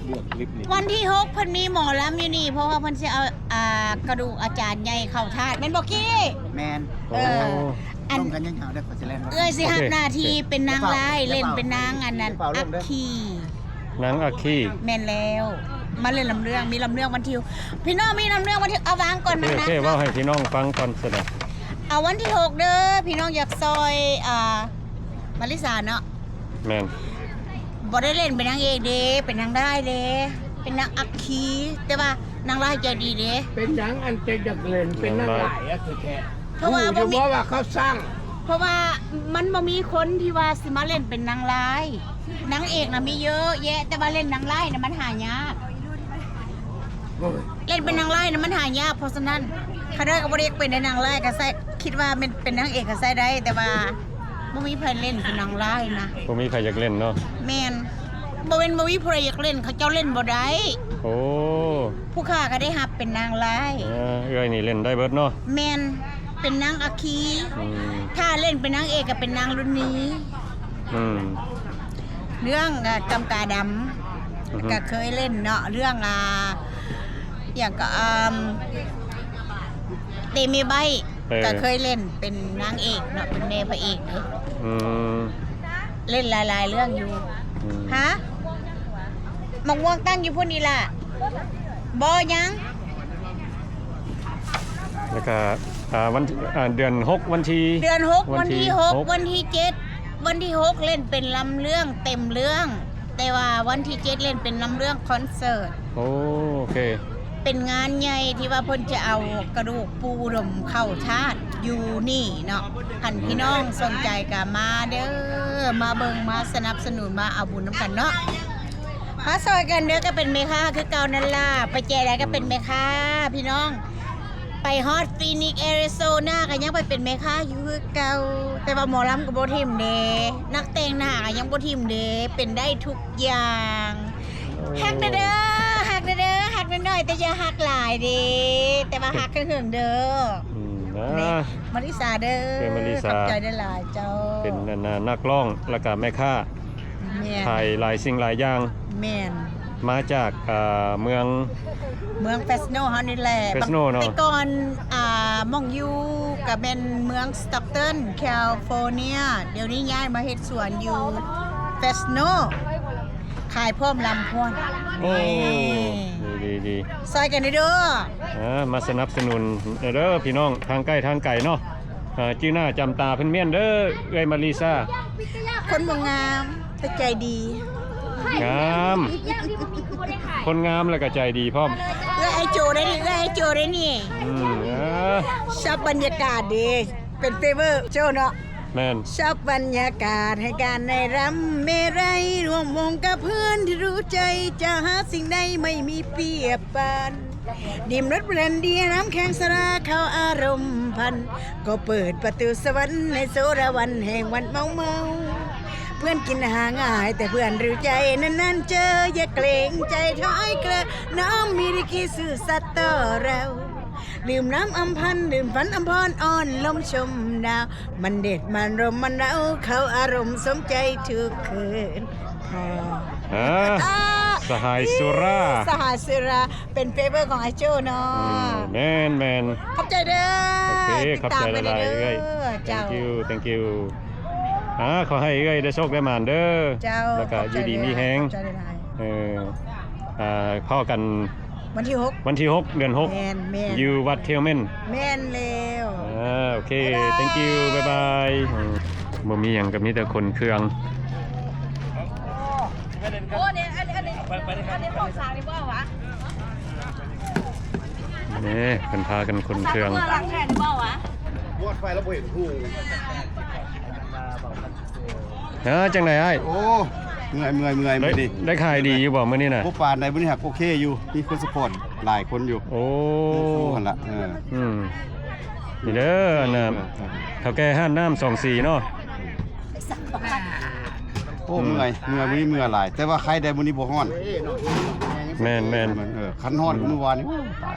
ວັນທີຫົກເພິ່ນມີໝໍລຳຢູ່ນີ້ ເພາະວ່າເພິ່ນຊິເອົາ ອ່າ ກະດູກອາຈານໃຫຍ່ເຂົ້າທາດ ແມ່ນບໍ່ກີ້? ແມ່ນ. ເອີ ໂອ້ ອັນ ເອື້ອຍຊິຮັບໜ້າທີ່ເປັນນາງຮ້າຍ ເຫຼັ້ນເປັນນາງອັນນັ້ນ ອັກຄີ. ນາງອັກຄີ. ແມ່ນແລ້ວ ມາເຫຼັ້ນລຳເລື່ອງ ມີລຳເລື່ອງວັນທີ ພີ່ນ້ອງ ມີລຳເລື່ອງວັນທີ ເອົາວາງກ່ອນ ໂອເຄ ມານະ ໂອເຄ ເວົ້າໃຫ້ພີ່ນ້ອງຟັງກ່ອນຊະນະ. ເອົາວັນທີຫົກເດີ ພີ່ນ້ອງຢາກຊ່ອຍ ອ່າ ມາລິສາເນາະ. ແມ່ນ. ບໍ່ໄດ້ເຫຼັ້ນເປັນນາງເອກເດ້ ເປັນນາງຮ້າຍເດ້ ເປັນນາງອັກຄີ ແຕ່ວ່ານາງຮ້າຍໃຈດີເດ້. ເປັນຫຍັງອັນເຈັກຢາກເຫຼັ້ນເປັນນາງຮ້າຍແທ້? ເພາະວ່າບໍ່ມີ ຮູ້ຢູ່ບໍ່ວ່າເຂົາສ້າງ ເພາະວ່າມັນບໍ່ມີຄົນທີ່ວ່າຊິມາເຫຼັ້ນເປັນນາງຮ້າຍ. ນາງເອກນະມີເຍອະແຍະ ແຕ່ວ່າເຫຼັ້ນນາງຮ້າຍນະມັນຫາຍາກ. ໂອ້ຍ ເຫຼັ້ນເປັນນາງຮ້າຍນະມັນຫາຍາກ. ເພາະສະນັ້ນ ຂ້ານ້ອຍກໍບໍ່ໄດ້ຢາກເປັນນາງຮ້າຍ ກໍໃຊ້ ຄິດວ່າແມ່ນເປັນນາງເອກກໍໃຊ້ໄດ້ ແຕ່ວ່າບໍ່ມີໃຜເຫຼັ້ນເປັນນາງຮ້າຍນະ. ບໍ່ມີໃຜຢາກເຫຼັ້ນເນາະ. ແມ່ນ. ບໍ່ແມ່ນບໍ່ມີຜູ້ໃດຢາກເຫຼັ້ນ ເຂົາເຈົ້າເຫຼັ້ນບໍ່ໄດ້. ໂອ້ ຜູ້ຂ້າກໍໄດ້ຮັບເປັນນາງຮ້າຍ. ເອີ ເອື້ອຍນີ້ເຫຼັ້ນໄດ້ເບິດເນາະ. ແມ່ນ. ເປັນນາງອັກຄີ. ອືມ ຖ້າເຫຼັ້ນເປັນນາງເອກກໍເປັນນາງລຸນນີ. ອືມ ເລື່ອງ ອ່າ ກຳກາດຳ ອືຮຶ ກໍເຄີຍເຫຼັ້ນເນາະ. ເລື່ອງ ອ່າ ຫຍັງກໍ ອ່າ ເຕເມໄບ ເອີ ກໍເຄີຍເຫຼັ້ນເປັນນາງເອກເນາະ ເປັນແມ່ພະເອກເດ້. ອືມ ເຫຼັ້ນຫຼາຍໆເລື່ອງຢູ່. ອືມ ຫາ ໝາກມ່ວງຕັ້ງຢູ່ພຸ້ນນີ້ລະ. ບໍ່ ຍັງ. ແລ້ວກະ ອ່າ ວັນ ອ່າ ເດືອນຫົກ ວັນທີ ເດືອນຫົກ ວັນທີຫົກ ວັນທີຫົກ ວັນທີເຈັດ ວັນທີຫົກເຫຼັ້ນເປັນລຳເລື່ອງເຕັມເລື່ອງ ແຕ່ວ່າວັນທີເຈັດເຫຼັ້ນເປັນລຳເລື່ອງຄອນເສີດ. ໂອເຄ ເປັນງານໃຫຍ່ທີ່ວ່າເພິ່ນຈະເອົາກະດູກປູອຸດົມເຂົ້າທາດຢູ່ນີ້ເນາະ. ຄັນ ອືມ ພີ່ນ້ອງສົນໃຈກະມາເດີ ມາເບິ່ງ ມາສະໜັບສະໜູນ ມາເອົາບຸນນຳກັນເນາະ. ມາຊ່ອຍກັນເດີ ກໍເປັນແມ່ຄ້າຄືເກົ່ານັ້ນລະ ໄປແຈໃດກໍເປັນແມ່ຄ້າ ອືມ ພີ່ນ້ອງ. ໄປຮອດຟີນິກ ແອຣິໂຊນາ ກໍຍັງໄປເປັນແມ່ຄ້າຢູ່ຄືເກົ່າ ແຕ່ວ່າໝໍລຳກໍບໍ່ຖິ້ມເດ້ ນັກແຕ່ງໜ້າກໍຍັງບໍ່ຖິ້ມເດ້ ເປັນໄດ້ທຸກຢ່າງ. ໂອ້ ຮັກແດ່ເດີ ຮັກແດ່ເດີ ຮັກນ້ອຍໆ ແຕ່ຢ່າຮັກຫຼາຍເດ້ ແຕ່ວ່າຮັກເຖິງໆເດີ. ອືມ ນະ ມາລິສາເດີ ເປັນມາລິສາ ຂອບໃຈຫຼາຍໆເຈົ້າ ເປັນອັນນະ ນັກຮ້ອງ ແລ້ວກະແມ່ຄ້າ. ແມ່ນ ຂາຍຫຼາຍສິ່ງຫຼາຍຢ່າງ. ແມ່ນ ມາຈາກ ອ່າ ເມືອງ ເມືອງເຟສໂນເຮົານີ້ແຫຼະ. ເຟສໂນເນາະ ແຕ່ກ່ອນ ອ່າ ໝ່ອງຢູ່ກໍແມ່ນເມືອງສະຕັອກຕັນ ແຄລິຟໍເນຍ ດຽວນີ້ຍ້າຍມາເຮັດສວນຢູ່ເຟສໂນ ຂາຍພ້ອມລຳພ້ອມ. ໂອ້ ນີ້ ດີໆໆ ຊ່ອຍກັນເດີ ອ່າ ມາສະໜັບສະໜູນເດີພີ່ນ້ອງ ທາງໃກ້ທາງໄກເນາະ. ເອີ ຈື່ໜ້າຈຳຕາເພິ່ນແມ່ນເດີ ເອື້ອຍມາລີຊາ. ຄົນບໍ່ງາມ ແຕ່ໃຈດີ. ງາມ ຄົນງາມແລ້ວກໍໃຈດີພ້ອມ. ເອື້ອຍໄອໂຈໄດ້ນີ້ ເອື້ອຍໄອໂຈໄດ້ນີ້. ອືມ ເອີ ຊອບບັນຍາກາດເດ້ ເປັນເຟເວີໂຈເນາະ. ແມ່ນ ຊອບບັນຍາກາດ ໃຫ້ການໄດ້ຣຳເມໄລ ຮ່ວມວົງກັບເພື່ອນທີ່ຮູ້ໃຈ ຈະຫາສິ່ງໃດໄມ່ມີປຽບປານ. ດິມລົດແບຣນເບຍ ນ້ຳແຂງສາລາ ເຂົ້າອາລົມພັນ ກໍເປີດປະຕູສະຫວັນ ໃຫ້ໂສລະວັນແຫ່ງວັນເມົາເມົາ ເພື່ອນກິນຫາງ່າຍ ແຕ່ເພື່ອນຮູ້ໃຈ ນານໆເຈີ ຢ່າເກງໃຈຖອຍເຄີ ນ້ອງມີດີກຣີຊື່ສັດຕໍ່ເຮົາ ດື່ມນ້ຳອຳພັນ ດື່ມຝັນອຳພອນ ອ້ອນລົມຊົມໜາວ ມັນເດັດມັນລົມມັນເລົາ ເຂົ້າອາລົມສົມໃຈທຸກຄືນ. ອາ ສະຫາຍສຸລາ ສະຫາຍສຸລາ ເປັນເຟເວີຂອງອ້າຍໂຈ້ເນາະ. ອືມ ແມ່ນໆ ຂອບໃຈເດີ. ໂອເຄ ຂອບໃຈຫຼາຍໆ ເອື້ອຍ. ເຈົ້າ thank you thank you. ອາ ຂໍໃຫ້ເອື້ອຍໄດ້ໂຊກໄດ້ໝານເດີ. ເຈົ້າ ແລ້ວກໍຢູ່ດີມີແຮງ. ເອີ ອາ ພໍ້ກັນ ວັນທີຫົກ ວັນທີຫົກ ເດືອນຫົກ ແມ່ນໆ ຢູ່ວັດທຽວເມັນ. ແມ່ນແລ້ວ. ອາ ໂອເຄ thank you ບາຍບາຍ. ອືມ ບໍ່ມີຫຍັງ ກໍມີແຕ່ຂົນເຄື່ອງ. ໂອ້ ນີ້ ອັນນີ້ ອັນນີ້ ອັນນີ້ຂອງສາງນີ້ບໍ່ເອົາຫວາ? ນີ້ ເພິ່ນພາກັນຂົນເຄື່ອງ. ຫຼັງແມ່ນບໍ່ຫວາ? ມອດໄຟແລ້ວບໍ່ເຫັນຫຸ່ງ. ເອີ ຈັ່ງໃດອ້າຍ? ໂອ້ ເມື່ອຍ ເມື່ອຍ ເມື່ອຍ ໄດ້ ມື້ນີ້ ໄດ້ຂາຍດີຢູ່ບໍ່ມື້ນີ້ນະ? ບໍ່ປານໃດ ມື້ນີ້ຫາກໂອເຄຢູ່ ມີຄົນສະປອດຫຼາຍຄົນຢູ່. ໂອ້ ຫັ້ນລະ. ເອີ ອືມ ນີ້ເດີ ອັນນ່າ ເອີ ເຖົ້າແກ່ຮ້ານນ້ຳສອງສີເນາະ. ໂອ້ ອືມ ເມື່ອຍ ເມື່ອຍ ມື້ນີ້ເມື່ອຍຫຼາຍ ແຕ່ວ່າໄຄແດ່ ມື້ນີ້ບໍ່ຮ້ອນ. ແມ່ນໆ ເອີ ຄັນຮ້ອນ ອືມ ມື້ວານນີ້ ໂອ້ ຕາຍ.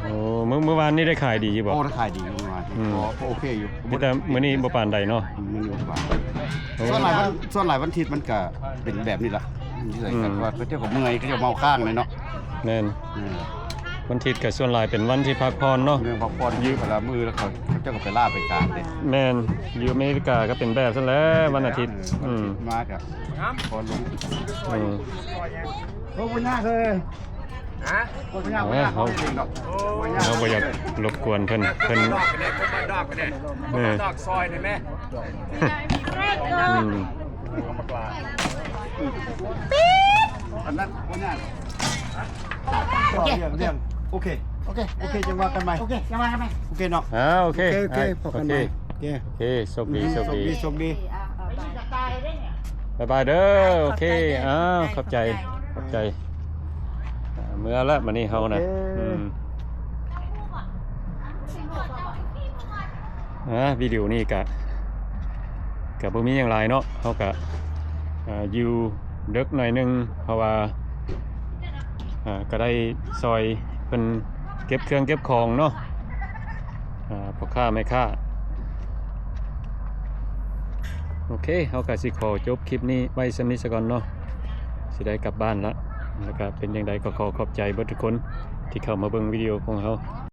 ໂອ້ ມື້ ມື້ວານນີ້ໄດ້ຂາຍດີຢູ່ບໍ່? ໂອ້ ໄດ້ຂາຍດີຢູ່ມື້ວານ. ອືມ ກໍ ກໍໂອເຄຢູ່ ມີແຕ່ມື້ນີ້ບໍ່ປານໃດເນາະ. ອືມ ມື້ນີ້ບໍ່ປານໃດ. ໂອ້ ສ່ວນຫຼາຍວັນ ສ່ວນຫຼາຍວັນທິດມັນກະເປັນແບບນີ້ລະ ຢູ່ໃສກັນ ອືມ ວ່າເຂົາເຈົ້າກໍເມື່ອຍ ເຂົາເຈົ້າເມົາຄ້າງເລີຍເນາະ. ແມ່ນ ເອີ ວັນທິດກໍສ່ວນຫຼາຍເປັນວັນທີ່ພັກຜ່ອນເນາະ. ແມ່ນ ພັກຜ່ອນ ຢູ່ແຕ່ລະມື້ ແລ້ວເຂົາ ເຂົາເຈົ້າກໍໄປລາໄປການເດ້. ແມ່ນ ຢູ່ອາເມລິກາກໍເປັນແບບຊັ້ນແຫຼະ ວັນອາທິດ. ເອີ ອືມ ມາກະ ອືມ ໂອ້ ບໍ່ຍາກເລີຍ. ຮະ? ເອີ ເຮົາ ເຮົາບໍ່ຢາກລົບກວນເພິ່ນ ເພິ່ນ ເອີ ນອກຊອຍໄດ້ແມ. ອືມ ອັນນັ້ນບໍ່ຍາກ. ໂອເຄ ເລື່ອງ ເລື່ອງ ໂອເຄ ໂອເຄ ໂອເຄ ຈັ່ງວ່າກັນໃໝ່. ໂອເຄ ຈັ່ງວ່າກັນໃໝ່. ໂອເຄເນາະ. ອ່າ ໂອເຄ ໂອເຄ ພໍກັນໃໝ່. ໂອເຄ ໂອເຄ ໂຊກດີ ໂຊກດີ ໂຊກດີ. ບາຍບາຍເດີ. ໂອເຄ ຂອບໃຈເດີ. ອ້າວ ຂອບໃຈ ຂອບໃຈ ຂອບໃຈ. ອ່າ ເມືອລະ ບາດນີ້ເຮົານະ. ໂອເຄ ອືມ ອ່າ ວິດີໂອນີ້ກະ ກະບໍ່ມີຫຍັງຫຼາຍເນາະ. ເຮົາກະ ອ່າ ຢູ່ເດິກໜ້ອຍໜຶ່ງ ເພາະວ່າ ອ່າ ກະໄດ້ຊ່ອຍເພິ່ນເກັບເຄື່ອງເກັບຂອງເນາະ. ອ່າ ພໍ່ຄ້າແມ່ຄ້າ. ໂອເຄ ເຮົາກໍຊິຂໍຈົບຄລິບນີ້ໄວ້ສ່ຳນີ້ສາກ່ອນເນາະ ຊິໄດ້ກັບບ້ານລະ. ແລ້ວກໍເປັນຈັ່ງໃດກໍຂໍຂອບໃຈເບິດທຸກຄົນທີ່ເຂົ້າມາເບິ່ງວິດີໂອຂອງເຮົາ.